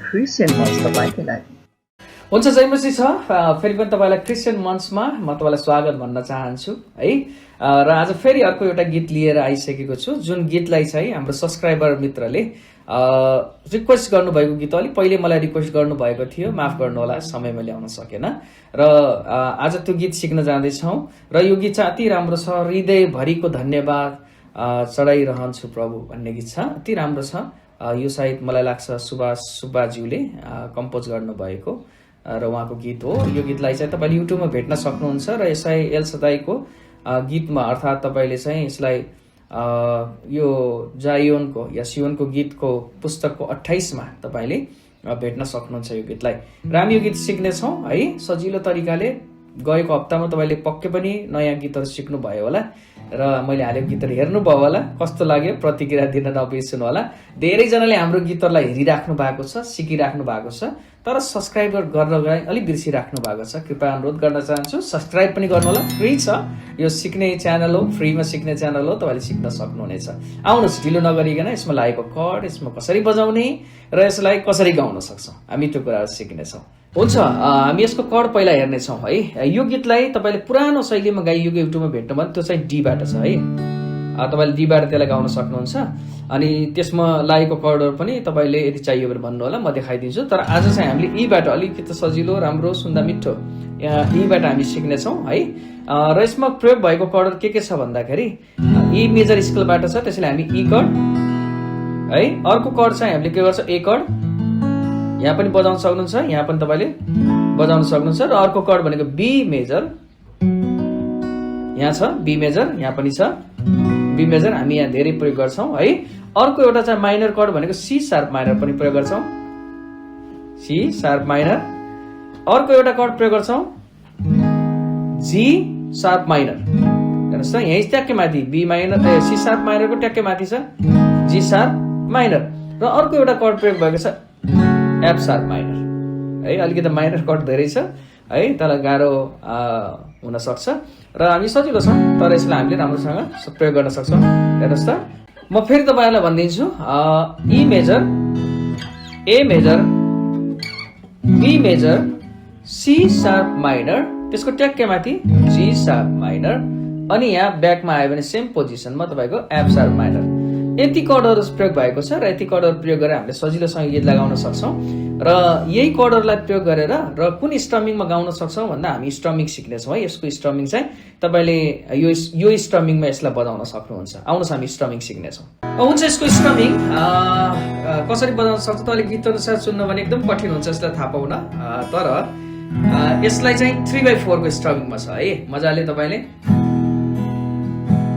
Christian मञ्च तपाईँकै लागि। हुन्छ, जय मसीह छ। फेरि पनि तपाईँलाई क्रिस्चियन मञ्चमा म तपाईँलाई स्वागत भन्न चाहन्छु है। र आज फेरि अर्को एउटा गीत लिएर आइसकेको छु, जुन गीतलाई चाहिँ हाम्रो सब्सक्राइबर मित्रले रिक्वेस्ट गर्नुभएको गीत अलिक पहिले मलाई रिक्वेस्ट गर्नुभएको थियो, माफ गर्नुहोला समयमा ल्याउन सकेन। र आज त्यो गीत सिक्न जाँदैछौँ र यो गीत चाहिँ अति राम्रो छ। हृदयभरिको धन्यवाद चढाइरहन्छु प्रभु भन्ने गीत छ, अति राम्रो छ। यो सायद मलाई लाग्छ सुभाष सुब्बाज्यूले कम्पोज गर्नुभएको र उहाँको गीत हो। यो गीतलाई चाहिँ तपाईँले युट्युबमा भेट्न सक्नुहुन्छ र यसलाई एल सदाईको गीतमा अर्थात् तपाईँले चाहिँ यसलाई यो जायोनको या सियोनको गीतको पुस्तकको 28मा तपाईँले भेट्न सक्नुहुन्छ यो गीतलाई। र हामी यो गीत सिक्नेछौँ है सजिलो तरिकाले। गएको हप्तामा तपाईँले पक्कै पनि नयाँ गीतहरू सिक्नुभयो होला र मैले हालेको गीतहरू हेर्नुभयो होला, कस्तो लाग्यो प्रतिक्रिया दिन नबिर्सनु होला। धेरैजनाले हाम्रो गीतहरूलाई हेरिराख्नु भएको छ, सिकिराख्नु भएको छ, तर सब्सक्राइब गर्न अलिक बिर्सिराख्नु भएको छ। कृपया अनुरोध गर्न चाहन्छु सब्सक्राइब पनि गर्नु होला। फ्री छ, यो सिक्ने च्यानल हो, फ्रीमा सिक्ने च्यानल हो, तपाईँले सिक्न सक्नुहुनेछ। आउनुहोस् ढिलो नगरिकन यसमा लागेको कर्ड, यसमा कसरी बजाउने र यसलाई कसरी गाउन सक्छौँ, हामी त्यो कुराहरू सिक्नेछौँ। हुन्छ, हामी यसको कर्ड पहिला हेर्नेछौँ है। यो गीतलाई तपाईँले पुरानो शैलीमा गाइएको युट्युबमा भेट्नु भने त्यो चाहिँ डीबाट छ है। तपाईँले डीबाट त्यसलाई गाउन सक्नुहुन्छ। अनि त्यसमा लागेको कर्डहरू पनि तपाईँले यदि चाहियो भने भन्नु होला, म देखाइदिन्छु। तर आज चाहिँ हामीले ईबाट अलिकति सजिलो, राम्रो, सुन्दा मिठो ईबाट हामी सिक्नेछौँ है। र यसमा प्रयोग भएको कर्डहरू के छ भन्दाखेरि ई मेजर स्केलबाट छ, त्यसैले हामी ई कर्ड है। अर्को कर्ड चाहिँ हामीले के गर्छ, ए कर्ड, यहाँ पनि बजाउन सक्नुहुन्छ, यहाँ पनि तपाईँले बजाउन सक्नुहुन्छ। र अर्को कर्ड भनेको बी मेजर, यहाँ छ बी मेजर, यहाँ पनि छ बी मेजर, हामी यहाँ धेरै प्रयोग गर्छौँ है। अर्को एउटा चाहिँ माइनर कर्ड भनेको सी शार्प माइनर पनि प्रयोग गर्छौँ, सी शार्प माइनर। अर्को एउटा कर्ड प्रयोग गर्छौँ जी शार्प माइनर, हेर्नुहोस् त यहीँ ट्याक्कै माथि बी माइनर सी शार्प माइनरको ट्याक्कै माथि छ जी शार्प माइनर। र अर्को एउटा कर्ड प्रयोग भएको छ एफ शार्प माइनर है। अलिकति माइनर कर्ड धेरै छ है, तर गाह्रो हुन सक्छ र हामी सजिलो छ, तर यसलाई हामीले राम्रोसँग प्रयोग गर्न सक्छौँ। हेर्नुहोस् त, म फेरि तपाईँहरूलाई भनिदिन्छु, E major, A major, B major, C sharp minor, त्यसको ट्याक्कै माथि जी शार्प माइनर, अनि यहाँ ब्याकमा आयो भने सेम पोजिसनमा तपाईँको एफ शार्प माइनर। यति कर्डहरू प्रयोग भएको छ र यति कर्डहरू प्रयोग गरेर हामीले सजिलोसँग गीत लगाउन सक्छौँ। र यही कर्डहरूलाई प्रयोग गरेर र कुन स्ट्रमिङमा गाउन सक्छौँ भन्दा हामी स्ट्रमिङ सिक्नेछौँ है। यसको स्ट्रमिङ चाहिँ तपाईँले यो स्ट्रमिङमा यसलाई बजाउन सक्नुहुन्छ। आउनुहोस् हामी स्ट्रमिङ सिक्नेछौँ। हुन्छ, यसको स्ट्रमिङ कसरी बजाउन सक्छ तपाईँले गीत अनुसार सुन्नु भने एकदम कठिन हुन्छ यसलाई थाहा पाउन, तर यसलाई चाहिँ 3/4 को स्ट्रमिङमा छ है। मजाले तपाईँले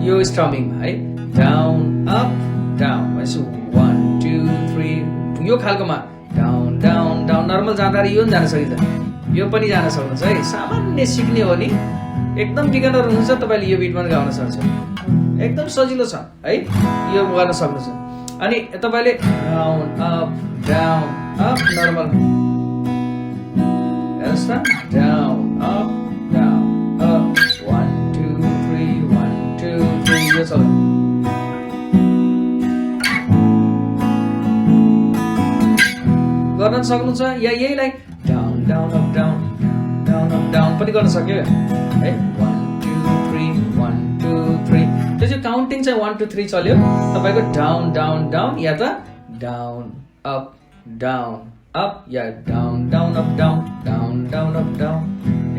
यो स्ट्रमिङमा है, डाउन अप डाउन, 1 2 3 यो खालकोमा डाउन डाउन डाउन। नर्मल जाँदा यो पनि जान सकिन्छ, यो पनि जान सक्नुहुन्छ है। सामान्य सिक्ने हो नि, एकदम बिगिनर हुनुहुन्छ तपाईँले यो बिटमा गाउन सक्नुहुन्छ, एकदम सजिलो छ है, यो गर्न सक्नुहुन्छ। अनि तपाईँले डाउन अप नर्मल, हेर्नुहोस् त, डाउन अप 1 2 3 1 2 3 यो छ। गर्न सक्नुहुन्छ या यहीलाई down down up down down up down पनि गर्न सक्यो है। 1 2 3 1 2 3 त्यो चाहिँ काउन्टिङ चाहिँ 1 2 3 चल्यो तपाईँको, डाउन डाउन डाउन या त डाउन अप या down down up down up down,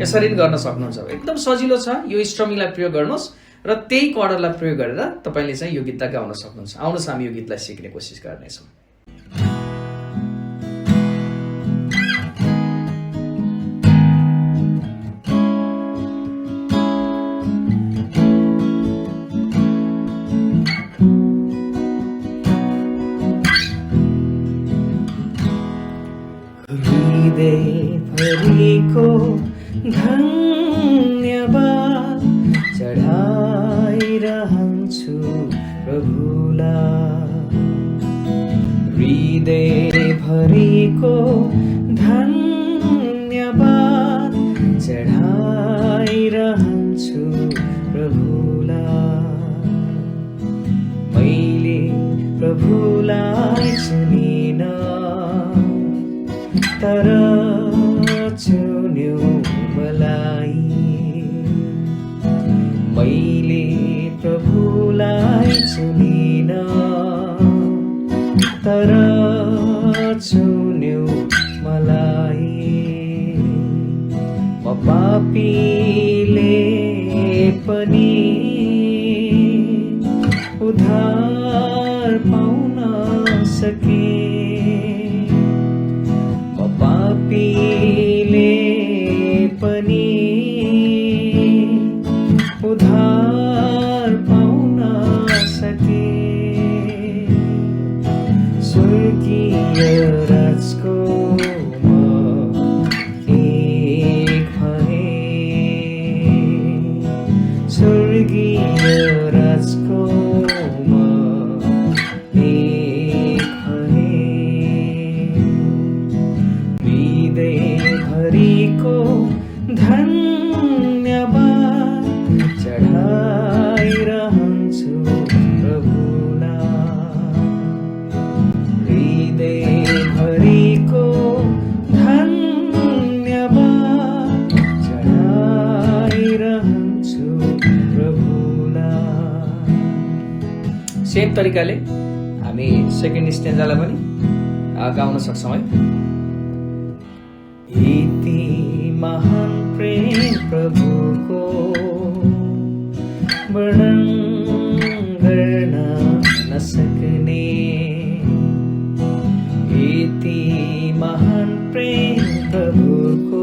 यसरी गर्न सक्नुहुन्छ। एकदम सजिलो छ, यो स्ट्रमिङलाई प्रयोग गर्नुहोस् र त्यही कर्डरलाई प्रयोग गरेर तपाईँले चाहिँ यो गीतलाई गाउन सक्नुहुन्छ। आउनुहोस् हामी यो गीतलाई सिक्ने कोसिस गर्नेछौँ। हृदयभरिको धन्यवाद चढाइरहन्छु प्रभुलाई, हृदयभरिको धन्यवाद चढाइरहन्छु प्रभुलाई। मैले प्रभुलाई चिनिन, तर चुन्यौ मलाई मैले प्रभुलाई चुनिन तर चुन्यौ मलाई म पापीले पनि उद्धार पाउन सके म पापीले पनि उद्धार पाउन सके स्वर्गीय राजको म एक भएँ स्वर्गीय राजको म एक भएँ हृदयभरिको धन्यवाद चढाइरहन्छु प्रभुलाई हृदयभरिको धन्यवाद चढाइरहन्छु प्रभुलाई। सेम तरिकाले हामी सेकेन्ड स्टेन्जालाई पनि गाउन सक्छौँ है। यति महान प्रेम प्रभुको वर्णन गर्न नसक्ने यति महान प्रेम प्रभुको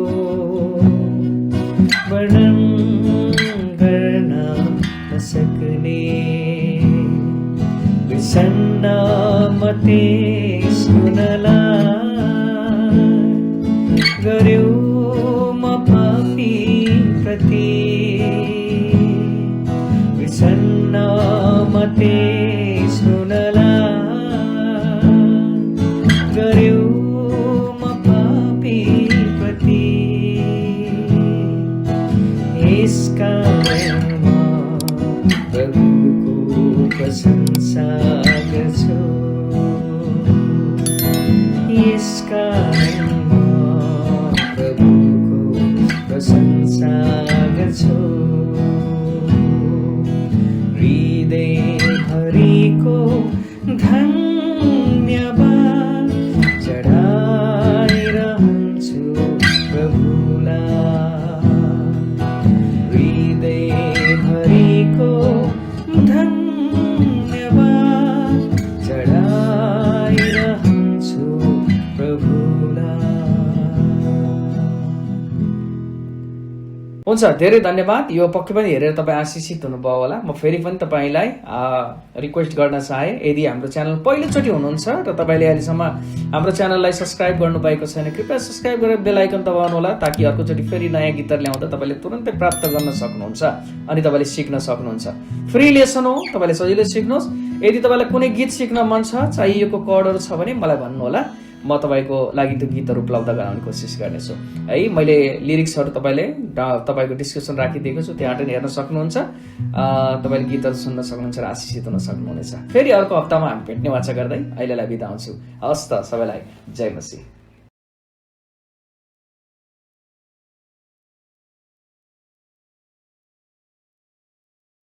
वर्णन गर्न नसक्ने बिर्सन्न म त्यस गुणलाई गर्यो म पापी प्रति बिर्सन्न म त्यस गुणलाई गर्यो म पापी प्रति यस कारण म प्रभुको प्रशंसा गर्छु यस कारण म प्रभुको प्रशंसा गर्छु हृदयभरिको धन्यवाद चढाइरहन्छु प्रभुलाई हृदयभरिको धन्यवाद चढाइरहन्छु प्रभुलाई। हुन्छ, धेरै धन्यवाद। यो पक्कै पनि हेरेर तपाईँ आशिषित हुनुभयो होला। म फेरि पनि तपाईँलाई रिक्वेस्ट गर्न चाहे, यदि हाम्रो च्यानल पहिलोचोटि हुनुहुन्छ र तपाईँले अहिलेसम्म हाम्रो च्यानललाई सब्सक्राइब गर्नुभएको छैन, कृपया सब्सक्राइब गरेर बेल आइकन दबाउनु होला, ताकि अर्कोचोटि फेरि नयाँ गीतहरू ल्याउँदा तपाईँले तुरन्तै प्राप्त गर्न सक्नुहुन्छ अनि तपाईँले सिक्न सक्नुहुन्छ। फ्री लेसन हो, तपाईँले सजिलै सिक्नुहोस्। यदि तपाईँलाई कुनै गीत सिक्न मन छ, चाहिएको कोडहरू छ भने मलाई भन्नुहोला, म तपाईँको लागि त्यो गीतहरू उपलब्ध गराउने कोसिस गर्नेछु है। मैले लिरिक्सहरू तपाईँको डिस्क्रिप्सन राखिदिएको छु, त्यहाँ हेर्न सक्नुहुन्छ। तपाईँले गीतहरू सुन्न सक्नुहुन्छ र आशिषित हुन सक्नुहुनेछ। फेरि अर्को हप्तामा हामी भेट्ने वाचा गर्दै अहिलेलाई बिदा हुन्छु। हवस् त, सबैलाई जय मसीह।